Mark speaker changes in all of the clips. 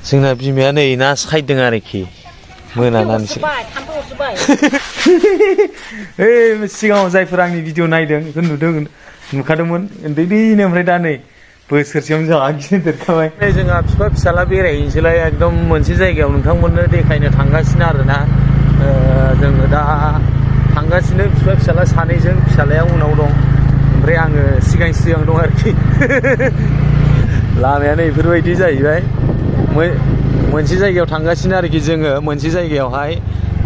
Speaker 1: जोंना बिमाया नै ना सायदों आरोखि मोनानानैसो सिगाङाव जायफोर आंनि भिडिअ नायदों बेखौ नुखादोंमोन उन्दैनो ओमफ्राय दा नै बोसोरसेयावनो जोंहा गिदिर देरखाबाय जोंहा बिफा फिसाला बेरायहैनोसैलाय एकदम मोनसे जायगायाव नोंथांमोननो देखायनो थांगासिनो आरोना जोङो दा थांगासिनो बिफा फिसाला सानैजों फिसालाया उनाव दं ओमफ्राय आङो सिगां दं आरोखि लामायानो बेफोरबायदि जाहैबाय मोनसे जायगायाव थांगासिनो आरोखि जोङो मोनसे जायगायावहाय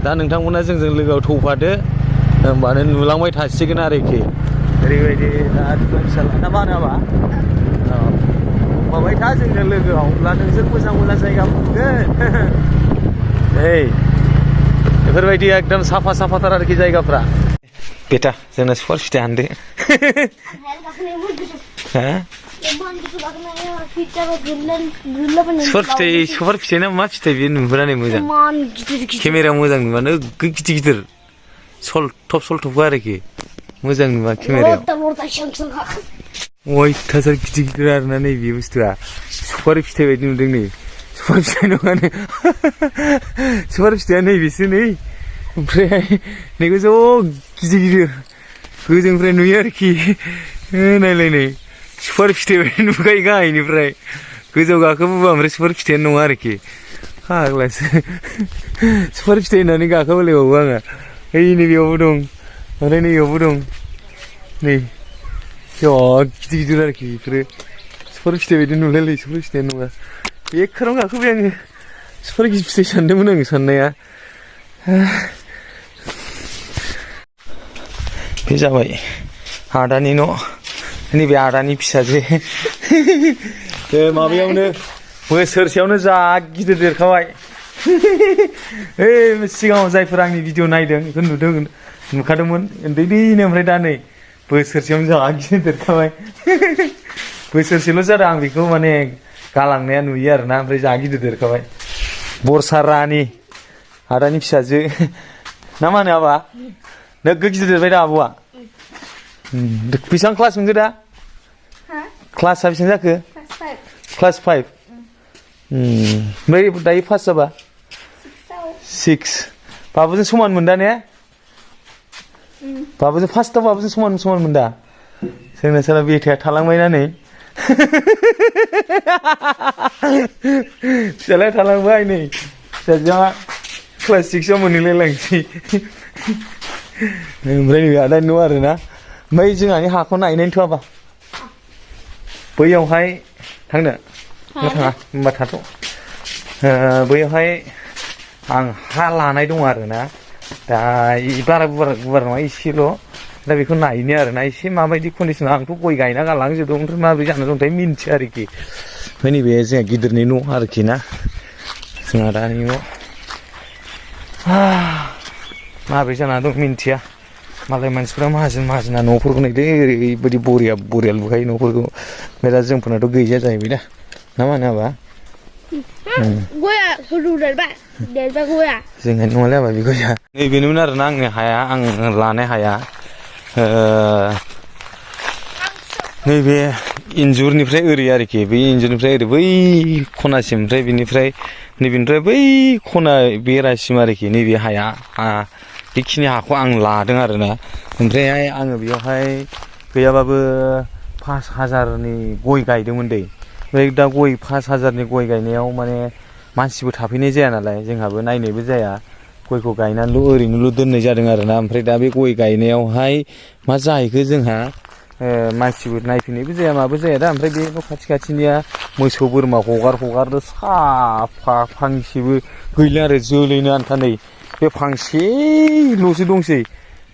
Speaker 1: दा नोंथांमोना जोंजों लोगोआव थौफादो होमबानो नुलांबाय थासिगोन आरोखि ओरैबायदि दा बिफा फिसाला ना मा होनाबा माबाय था जोंजों लोगोआव अब्ला नोंसोर मोजां जायगा मोनगोन बेफोरबायदि एकदम साफा साफाथार आरोखि जायगाफ्रा बेटा जोंना सुपार फिथाइ हानदो सुपार फिथाइ ना मा फिथाइ बेयो नुहुरानो मोजां केमेरायाव मोजां नुवानो गिदिर गिदिर सलथब आरोखि मोजां नुवा केमेरायाव अयथासार गिदिर गिदिर आरोना नैबे बुस्थुआ सुपारि फिथाइ बायदि नुदों नै सुपार फिथाइ नङानो सुपार फिथाइया नैबेसो नै ओमफ्राय नैखौ ज' गिदिर गिदिर गोजौनिफ्राय नुयो आरोखि नायलाय नै सुपार फिथाइ बायदि नुखायो गाहायनिफ्राय गोजौ गाखोबोबा ओमफ्राय सुपार फिथाइयानो नङा आरोखि फाग्लासो सुपार फिथाइ होननानै गाखोबोलायबावो आङो ओइ नैबेयावबो दं ओमफ्राय नैबेयावबो दं नै गिदिर गिदिर आरोखि बेफोरो सुपार फिथाइ बायदि नुलायलायो सुपार फिथाइयानो नङा बेखाराव गाखोबाय आङो सुपार फिथाइ सानदोंमोन आङो साननाया बे जाबाय आदानि न' नैबे आदानि फिसाजो बे माबायावनो बोसोरसेयावनो जा गिदिर देरखाबाय सिगाङाव जायफोर आंनि भिडिअ नायदों बेखौ नुखादोंमोन उन्दैनो ओमफ्राय दा नै बोसोरसेयावनो जा गिदिर देरखाबाय बोसोरसेल' जादों आं बेखौ माने गालांनाया नुयो आरोना ओमफ्राय जा गिदिर देरखाबाय बरसा रानि आदानि फिसाजो ना मा होनो आबा नोगोद गिदिर देरबाय दा आब'आ बेसेबां क्लास मोनखो दा क्लासआ बेसेबां जाखो क्लास 5 ओमफ्राय दायो पास जाबा 6 बाबुजों समान मोनदा ने बाबुजों फार्स्टआव बाबुजों समान मोनदा जोंना सोरबा बेथाया थालांबायना नै फिसालाया थालांबाय नै फिसाजोआ क्लास 6आव मोनहैलायलांसै ओमफ्राय नैबे आदानि न' आरोना ओमफ्राय जोंहानि हाखौ नायनायनोथ'आबा बैयावहाय थांनो थाङा होनबा थाथ' बैयावहाय आं हा लानाय दं आरोना दा बारा गुवार नङा एसेल' दा बेखौ नायनो आरोना एसे माबायदि कन्डिसन आंथ' गय गायना गालांजोबदों ओमफ्राय माबोरै जाना दंथाय मिन्थिया आरोखि ओमफ्राय नैबे जोंहा गिदिरनि न' आरोखि ना जोंहा दानि न' माबोरै जाना दं मिन्थिया मालाय मानसिफ्रा माहाजोना न'फोरखौ नायदो ओरैबायदि बरिया लुखायो न'फोरखौ ओमफ्राय दा जोंफोरनाथ' गैजाया जाहैबाय दा ना मा होनो आबा जोंहा नङालै आबा बे गया नैबेनोमोन आरोना आंनि हाया आं लानाय हाया नैबे इन्जुरनिफ्राय ओरै आरोखि बै इन्जुरनिफ्राय ओरै बै खनासिम ओमफ्राय नैबेनिफ्राय बै खना बेरासिम आरोखि नैबे हाया बेखिनि हाखौ आं लादों आरोना ओमफ्रायहाय आङो बेयावहाय गैयाबाबो 5,000नि गय गायदोंमोन दै ओमफ्राय दा गय 5,000नि गय गायनायाव माने मानसिबो थाफैनाय जाया नालाय जोंहाबो नायनायबो जाया गयखौ गायनानैल' ओरैनोल' दोननाय जादों आरोना ओमफ्राय दा बे गय गायनायावहाय मा जाहैखो जोंहा मानसिबो नायफैनायबो जाया माबो जाया दा ओमफ्राय बे न' खाथिनिया मोसौ बोरमा हगार साफा फांसेबो गैला आरो जोलैनो आन्था नै बे फांसेल'सो दंसै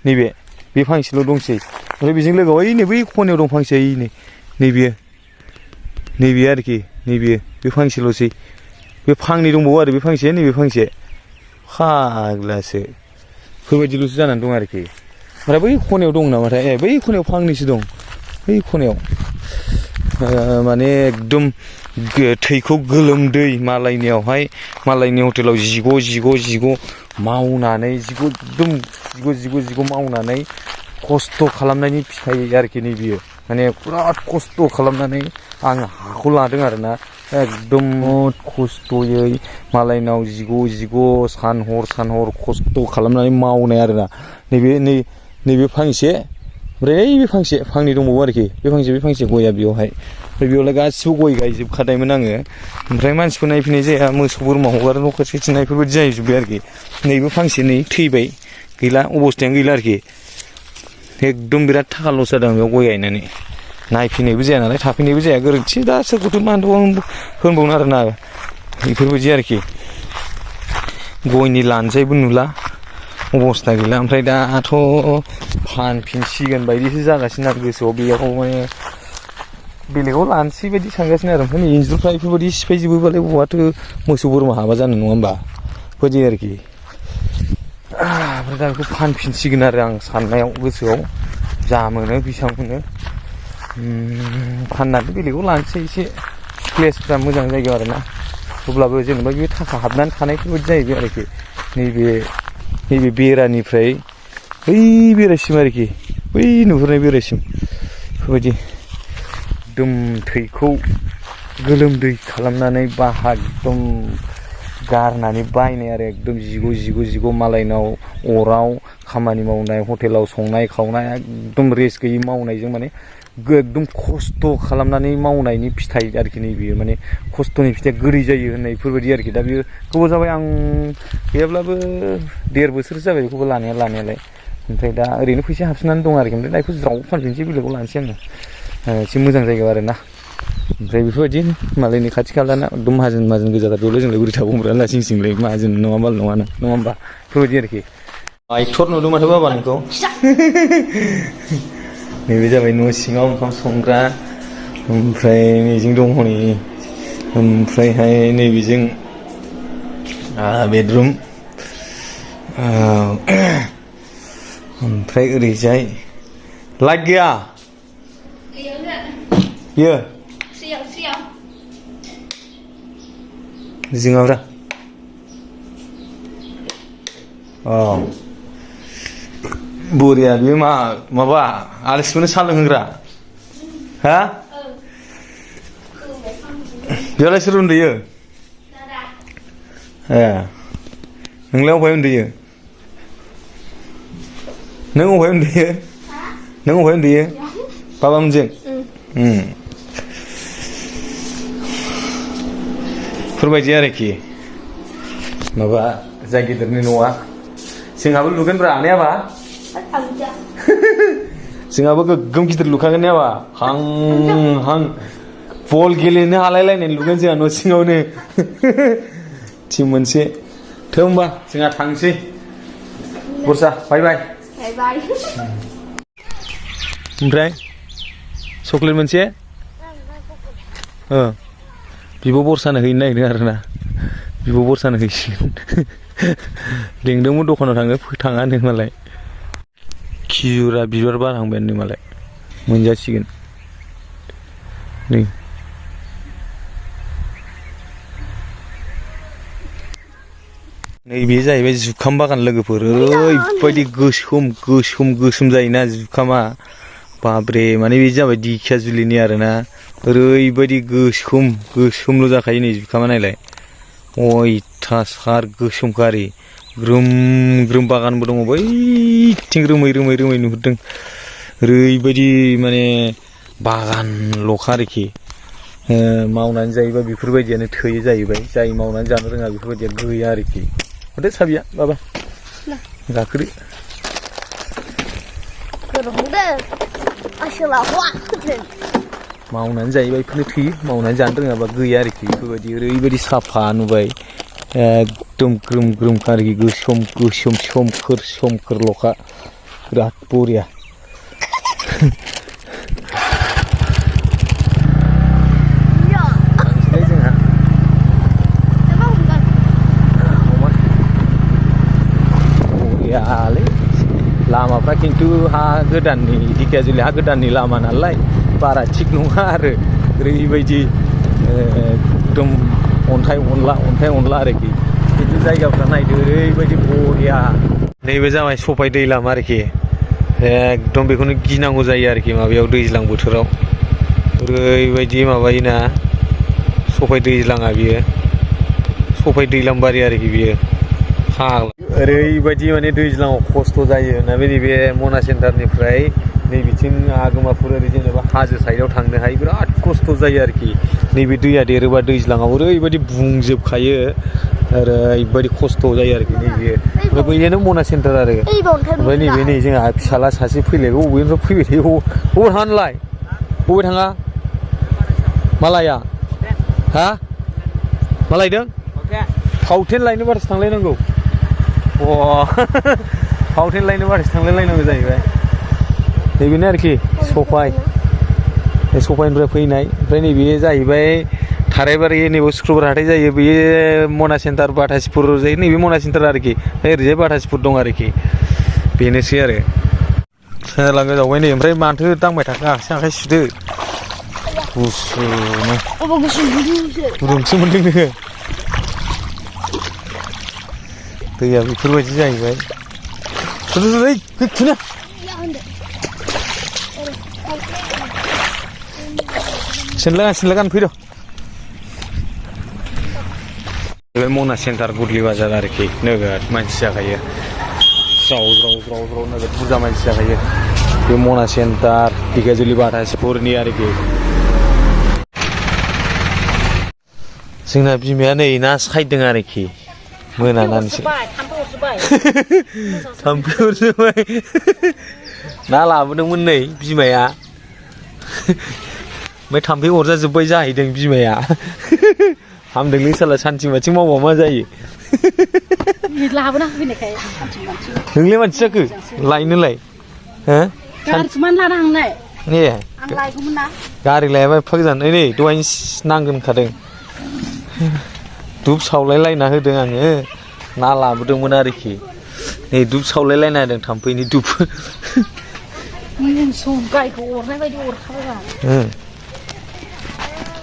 Speaker 1: नैबे बे फांसेल' दंसै ओमफ्राय बेजों लोगोआव ओइ नै बै खनायाव दं फांसे नैबे आरोखि नैबे बे फांसेल'सै बे फांनै दंबावो आरो बे फांसे नैबे फांसे फाग्लासो बेफोरबायदिल'सो जानानै दं आरोखि ओमफ्राय बै खनायाव दं नामाथाय बै खनायाव फांनैसो दं बै खनायाव माने एकदम थैखौ गोलोमदै मालायनि हटेलाव जिग' मावनानै जिग' मावनानै खस्थ' खालामनायनि फिथाइ आरोखि नै बियो माने बिराद खस्थ' खालामनानै आं हाखौ लादों आरोना एकदम खस्थ'यै मालायनाव जिग' सान हर खस्थ' खालामनानै मावनाय आरोना नैबे फांसे ओमफ्राय बे फांनै दंबावो आरोखि बे फांसे गया बेयावहाय ओमफ्राय बेयावलाय गासिबो गय गायजोबखादायमोन आङो ओमफ्राय मानसिफोर नायफैनाय जाया मोसौ बोरमा हगारो न' खाथि थिनायफोरबायदि जाहैजोब्बाय आरोखि नैबे फांसे नै थैबाय गैला अबस्थायानो गैला आरोखि एकदम बिराद थाखा लस जादों बेयाव गय गायनानै नायफैनायबो जाया नालाय थाफैनायबो जाया गोरोन्थि दा सोरखौथ' मा होनबावनो आरोना बेफोरबायदि आरोखि गयनि लानजायबो नुला अबस्था गैला ओमफ्राय दाथ' फानफिनसिगोन बायदिसो जागासिनो आरो गोसोआव बेयाव माने बेलेगाव लानोसै बायदि सानगासिनो आरो ओमफ्राय इन्जुरफ्रा बेफोरबायदि सिफायजोबोबालाय बहाथो मोसौ बोरमा हाबा जानो नङा होमबा बेबायदि आरोखि ओमफ्राय दा बेखौ फानफिनसिगोन आरो आं साननायाव गोसोआव जा मोनो बेसेबां मोनो फाननानै बेलेगाव लानोसै एसे प्लेसफ्रा मोजां जायगायाव आरोना अब्लाबो जेनेबा बे थाखा हाबनानै थानायफोरबायदि जाहैबाय आरोखि नैबे बेरानिफ्राय बै बेरासिम आरोखि बै नुहुरनाय बेरासिम बेफोरबायदि एकदम थैखौ गोलोमदै खालामनानै एकदम गारनानै बायनाय आरो एकदम जिग' मालायनाव अराव खामानि मावनाय हटेलाव संनाय खावनाय एकदम रेस्ट गैयै मावनायजों माने एकदम खस्थ' खालामनानै मावनायनि फिथाइ आरोखि नैबेयो माने खस्थ'नि फिथाइया गोदै जायो होननाय बेफोरबायदि आरोखि दा बेयो गोबाव जाबाय आं गैयाब्लाबो 1.5 बोसोरसो जाबाय बेखौबो लानायालाय ओमफ्राय दा ओरैनो फैसा हाबसिननानै दं आरोखि ओमफ्राय दा बेखौ ज्राव फानफिनसै बेलेगाव लानोसै आङो एसे मोजां जायगायाव आरोना ओमफ्राय बेफोरबायदि मालायनि खाथि खालाना एकदम माहाजोन गोजाथार बेयावलाय जोंलाय बोरै थाबावग्रा लासिं सिंलाय माहाजोन नङाबा नङा होमबा बेफोरबायदि आरोखि आइथर नुदों माथो बाबा नोंखौ नैबे जाबाय न' सिङाव ओंखाम संग्रा ओमफ्राय नैजों दङ हनै ओमफ्रायहाय नैबेजों बेडरुम ओमफ्राय ओरैजाय लाइट गैया बियो जिङावरा बरिया बेयो माबा आलासिफोरनो साहा लोंहोग्रा हा बेयावलाय सोर उन्दुयो ए नोंलाय अबेहाय उन्दुयो नों अबेहाय उन्दुयो बाबा मोनजों बेफोरबायदि आरोखि माबा जाय गिदिरनि न'आ जोंहाबो लुगोनब्रा आनैयाबा जोंहाबो गोग्गोम गिदिर लुखागोन ने आबा हां बल गेलेनो हालायलायनाय लुगोन जोंहा न' सिङावनो टिम मोनसे थौ होमबा जोंहा थांसै बुरजा बाय ओमफ्राय चक्लेट मोनसे बिब' बरसानो हैनो नागिरदों आरोना बिब' बरसानो हैसिगोन लेंदोंमोन दखानाव थाङा होनदों मालाय खिजुरा बिबार बारहांबायानो मालाय मोनजासिगोन नै नैबे जाहैबाय जुखाम बागान लोगोफोर ओरैबायदि गोसोम जायोना जुखामा बाब्रे माने बे जाबाय दिखियाजुलिनि आरोना ओरैबायदि गोसोमल' जाखायो नै जुखामा नायलाय अयथासार गोसोमखारि ग्रोम बागानबो दङ बैथिं रोमै नुहुरदों ओरैबायदि माने बागानल'खा आरोखि मावनानै जायोबा बेफोरबायदियानो थोयो जाहैबाय जाय मावनानै जानो रोङा बेफोरबायदिया गैया आरोखि हरदो साबिया बाबा गाखोदो मावनानै जायोबा बेफोरनो थोयो मावनानै जानो रोङाबा गैया आरोखि बेफोरबायदि ओरैबायदि साफा नुबाय एकदम ग्रोमखा आरोखि गोसोम सोमखोरल'खा बिराद बरिया लामाफ्रा खिन्थु हा गोदाननि दिखियाजुलि हा गोदाननि लामा नालाय बारा थिग नङा आरो ओरैबायदि एकदम अन्थाइ अनला आरोखि खिन्थु जायगाफ्रा नायदो ओरैबायदि बरिया नैबे जाबाय सफाय दै लामा आरोखि एकदम बेखौनो गिनांगौ जायो आरोखि माबायाव दैज्लां बोथोराव ओरैबायदि माबायोना सफाय दैज्लाङा बियो सफाय दैलांबारि आरोखि बियो ओरैबायदि माने दैज्लाङाव खस्थ' जायो ना नैबे मना सेन्टारनिफ्राय नैबिथिं आगोमाफुर ओरै जेनेबा हाजो साइडआव थांनोहाय बिराद खस्थ' जायो आरोखि नैबे दैया देरोबा दैज्लाङाव ओरैबायदि बुंजोबखायो ओरैबायदि खस्थ' जायो आरोखि नैबे ओमफ्राय बैयानो मना सेन्टार आरो ओमफ्राय नैबे नै जोंहा फिसाला सासे फैलायबाय बबेनिफ्राय फैबाय थायो बबे थाङा नोंलाय बबे थाङा मा लाया हा मा लायदों फावथेन लायनो बारसो थांलायनांगौ फावथेन लायनो बारसो थांलायलायनांगौ जाहैबाय नैबेनो आरोखि सफायनिफ्राय फैनाय ओमफ्राय नैबे जाहैबाय थारायबारि नैबे शुक्रबार हाथाय जायो बेयो मना सेन्टार बाटासिपुर जायो नैबे मना सेन्टार आरोखि ओरैजाय बाटासिपुर दं आरोखि बेनोसै आरो सेनेला गोजावबाय नै ओमफ्राय माथो दांबाय थाखो आखाइ सुदो गुसुनो गुदुंसो मोनदों नोङो दैया बेफोरबायदि जाहैबाय गैखुनो सेनला गानफैद' बे मना सेन्टार गुदलि बाजार आरोखि नोगोद मानसि जाखायो ज्राव नोगोद बुरजा मानसि जाखायो बे मना सेन्टार ढेकियाजुलि बाटासिपुरनि आरोखि जोंना बिमाया नै ना सायदों आरोखि मोनानानैसो थाम्फै अरजोब्बाय ना लाबोदोंमोन नै बिमाया ओमफ्राय थाम्फै अरजाजोब्बाय जाहैदों बिमाया हामदोंलै साला सानथिं बाथिं मावबा मा जायो
Speaker 2: लाबोना होफैनायखाय
Speaker 1: नोंलाय मानसि जाखो लायनोलाय
Speaker 2: गारिसो मानो लाना थांनाय
Speaker 1: ए
Speaker 2: आं लायगौमोन ना
Speaker 1: गारि लायाबा एफा गोजान नै दहायनो नांगोन होनखादों धुप सावलायलायना होदों आङो ना लाबोदोंमोन आरोखि नै धुप सावलायलायना होदों थाम्फैनि धुप
Speaker 2: गायखौ अरनाय बायदि अरखाबाय